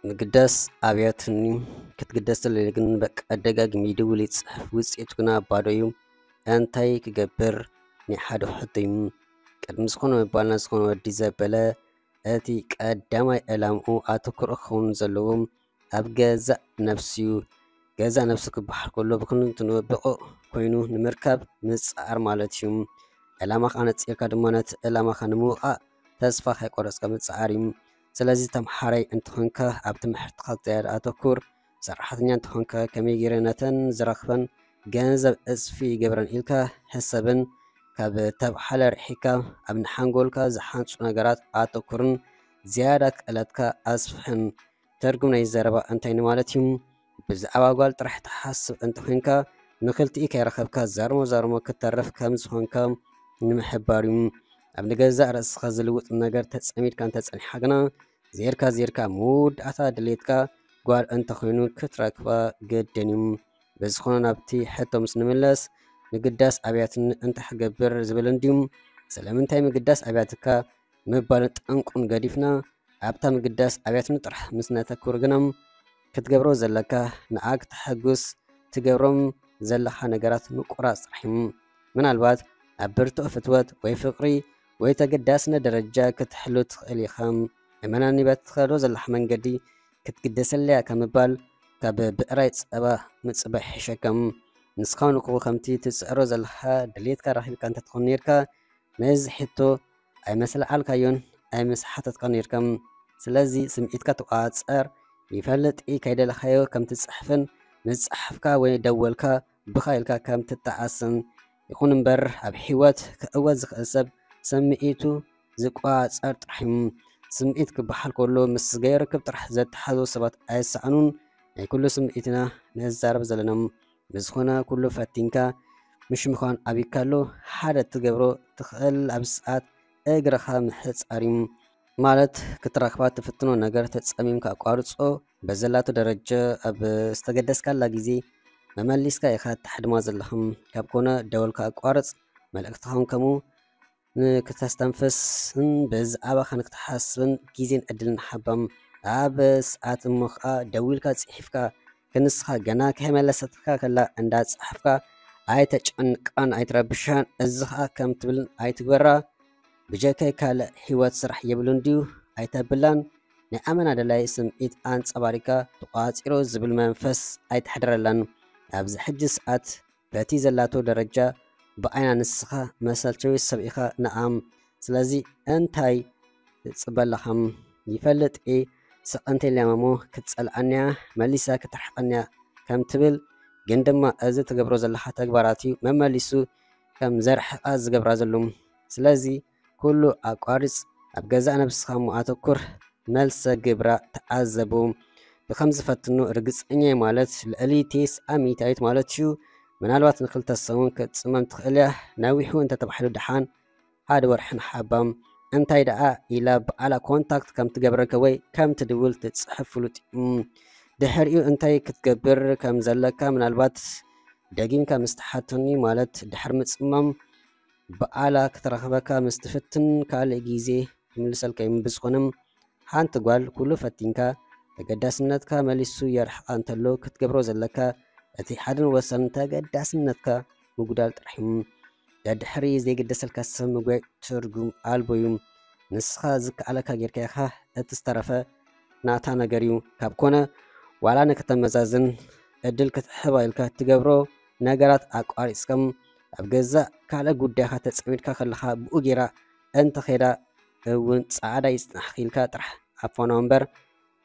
ምግዳስ ኣብያትኒ ክትግደስ ተለለ ግን በቃ ደጋግሚ ይድውል ይጽሕፍ፣ ውጽኢቱ ግና ባዶ እዩ። እንታይ ክገብር? ናይ ሓደ ሕቶ እዩ። ቅድሚ ዝኾነ መባልና ዝኾነ ወዲ ዘበለ እቲ ቀዳማይ ዕላምኡ ኣተኩሮ ክኸውን ዘለዎ ኣብ ገዛእ ነብሱ እዩ። ገዛእ ነብሱ ክበሃል ከሎ ብክንትኑ ብቑዕ ኮይኑ ንምርካብ ምጽዓር ማለት እዩ። ዕላማኻ ነጺርካ ድማ ነቲ ዕላማኻ ንምውቓእ ተስፋ ከይቆረጽካ ምጽዓር እዩ። ስለዚ ተምሓራይ እንተኾንካ ኣብ ትምህርትኻ ዝያዳ ኣተኩር። ሰራሕተኛ እንተኾንካ ከመይ ገይረ ነተን ዝረኽበን ገንዘብ ዕጽፊ ይገብረን ኢልካ ሕሰብን ካብ ተብሓለ ርሒካ ኣብ ንሓንጎልካ ዝሓንጹ ነገራት ኣተኩርን ዝያዳ ክእለትካ ኣስፍሕን። ትርጉም ናይ ዘረባ እንታይ ንማለት እዩ? ብዛዕባ ጓል ጥራሕ ትሓስብ እንተኾይንካ ንክልቲኡ ከይረኸብካ ዘርሞ ዘርሞ ክትተርፍ ከም ዝኾንካ ንምሕባር እዩ። ኣብ ንገዛእ ርእስኻ ዝልውጥ ነገር ተጸሚድካ እንተጸኒሓ ግና ዜርካ ዜርካ መወዳእታ ድሌትካ ጓል እንተኾይኑ ክትረክባ ግድን እዩ። ብዝኾነ ናብቲ ሕቶ ምስ ንምለስ ምግዳስ ኣብያትን እንታይ ክገብር ዝብል እንድዩ። ስለምንታይ ምግዳስ ኣብያትካ ምባልን ጠንቁን ገዲፍና ኣብታ ምግዳስ ኣብያትን ጥራሕ ምስ ነተኩር ግና ክትገብሮ ዘለካ ንኣክ ተሐጉስ ትገብሮም ዘለኻ ነገራት ምቁራጽ ጥራሕ እዩ። ምናልባት ኣብ ብርቱዕ ፍትወት ወይ ፍቕሪ ወይ ተገዳስነት ደረጃ ክትሕሉ ትኽእል ኢኻ። እመናኒ በቲ ትኸዶ ዘለኻ መንገዲ ክትግደሰለያ ካብ ምባል ካብ ብዕራይ ጸባ ምጽባይ ይሕሸከም። ንስኻ ንክኡ ከምቲ ትጽዕሮ ዘለኻ ድሌትካ ረኺብካ እንተትኾን ነርካ ነዚ ሕቶ ኣይመስለዓልካዮን ኣይምስሓተትካን ነርካ። ስለዚ ስምዒትካ ትቋጸር ይፈልጥ እየ ከይደለኻዮ ከም ትጽሕፍን ምስ ጸሓፍካ ወይ ደወልካ ብኻ ኢልካ ከም ትጠዓስን። ይኹን እምበር ኣብ ህይወት ክዕወት ዝኽእል ሰብ ስምዒቱ ዝቋጸር ጥራሕ እዩ። ስምዒት ክበሃል ከሎ ምስ ገይርክብ ጥራሕ ዘተሓዙ ሰባት ኣይሰኣኑን። ናይ ኩሉ ስምዒትና ነዛረብ ዘለና ብዝኾነ ኩሉ ፈቲንካ ምሽ ምዃን ኣቢካ ኣሎ ሓደ ትገብሮ ትኽእል ኣብ ሰዓት እግርኻ ምሕጻር እዩ። ማለት ክትረኽባ ትፍትኖ ነገር ተጸሚምካ ኣቋርጾ በዘላቶ ደረጃ ኣብ ዝተገደስካላ ግዜ መመሊስካ ኢኻ ትሓድማ ዘለኽም ካብ ኮነ ደወልካ ኣቋርጽ መልእክትኻን ከምኡ ንክተስተንፍስን ብዛዕባኻ ንክትሓስብን ግዜን ዕድልን ሓባም ኣብ ሰዓት እሞ ኸኣ ደዊልካ ጽሒፍካ ክንስኻ ገና ከይመለሰትካ ከላ እንዳ ጸሓፍካ ኣይተጨንቃን ኣይትረብሻን እዚ ኸኣ ከም ትብልን ኣይትግበራ ብጀካይ ካልእ ህይወት ስራሕ የብሉን ድዩ ኣይተብላን ናይ ኣመና ደላይ ስምዒት ኣንጸባሪካ ተቋጺሮ ዝብል መንፈስ ኣይትሕድረላን ኣብዚ ሕጂ ሰዓት በቲ ዘላቶ ደረጃ ብዓይና ንስኻ መሰልቸዊ ሰብ ኢኻ ንኣም ስለዚ እንታይ ትጽበ ኣለኻም ይፈልጥ እየ ሰቐንተ ኢልያማሞ ክትጸልኣንያ መሊሳ ክትርሕቐንያ ከም ትብል ግን ድማ እዚ ትገብሮ ዘለኻ ተግባራት እዩ መመሊሱ ከም ዘርሕቓ ዝገብራ ዘሎ ስለዚ ኩሉ ኣቋርጽ ኣብ ገዛእ ነብስኻ እሞ ኣተኩር መልሰ ግብራ ተዓዘቡ ብከም ዝፈትኑ ርግጸኛ ማለት ልዕሊ ቴስዓ ሚታዊት ማለት እዩ ምናልባት ንክልተ ሰሙን ክትጽመም ትኽእል እያ ነዊሑ እንተተባሂሉ ደሓን ሓደ ወርሒ ንሓባም እንታይ ደኣ ኢላ በዓላ ኮንታክት ከም ትገብረልከ ወይ ከም ትድውል ትጽሕፍ ፍሉጥ እዩ ድሕሪኡ እንታይ ክትገብር ከም ዘለካ ምናልባት ደጊምካ ምስ ተሓተኒ ማለት ድሕሪ ምጽማም በዓላ ክትረኽበካ ምስ ትፍትን ካልእ ግዜ ክምልሰልካ እዩ ብዝኾነ ሓንቲ ጓል ኩሉ ፈቲንካ ተገዳስነትካ መሊሱ የርሕቓ እንተሎ ክትገብሮ ዘለካ እቲ ሓደን ወሳንን ተገዳስነትካ ምጉዳል ጥራሕ እዩ ደድሕሪ ዘይግደሰልካ ሰብ ምግባይ ትርጉም ኣልቦ እዩ ንስኻ ዝከኣለካ ጌርካ ኢኻ እቲ ዝተረፈ ናታ ነገር እዩ ካብ ኮነ ዋላ ንክተመዛዝን ዕድል ክትሕባ ኢልካ እትገብሮ ነገራት ኣቋሪፅከም ኣብ ገዛእ ካልእ ጉዳይካ ተፀሚድካ ከለካ ብኡ ጌራ እንተኸይዳ እውን ፃዕዳ ይፅናሕኪ ኢልካ ጥራሕ ኣፋኖ እምበር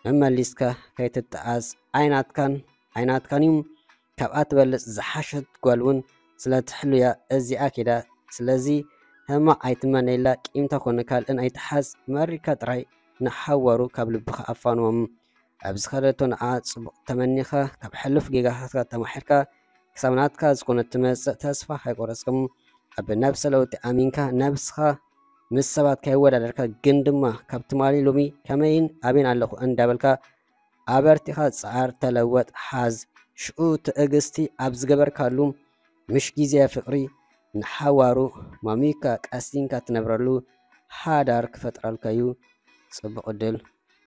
መመሊስካ ከይትጠዓስ ኣይናትካን ኣይናትካን እዩ ካብኣ ትበልፅ ዝሓሸት ጓል እውን ስለ ትሕሉያ እዚኣ ኬዳ ስለዚ ሕማቕ ኣይትመነይላ ቂምታ ኮነ ካልእን ኣይትሓዝ መሪርካ ጥራይ ንሓዋሩ ካብ ልብኻ ኣፋንዎም ኣብ ዝኸደቶ ንዓ ጽቡቕ ተመኒኻ ካብ ሕሉፍ ጌጋታትካ ተማሒርካ ክሳብ ናትካ ዝኾነት ትመጽእ ተስፋ ከይቆረጽኩም ኣብ ነብሰ ለውጢ ኣሚንካ ነብስኻ ምስ ሰባት ከይወዳደርካ ግን ድማ ካብ ትማሊ ሎሚ ከመይን ኣበይን ኣለኹ እንዳበልካ ኣበርቲኻ ጻዓር ተለወጥ ሓዝ ሽኡ ትዕግስቲ ኣብ ዝገበርካሉ ምሽ ግዜ ፍቕሪ ንሓዋሩ ማሚካ ቀሲንካ ትነብረሉ ሓዳር ክፈጥረልካዩ ጽቡቕ ዕድል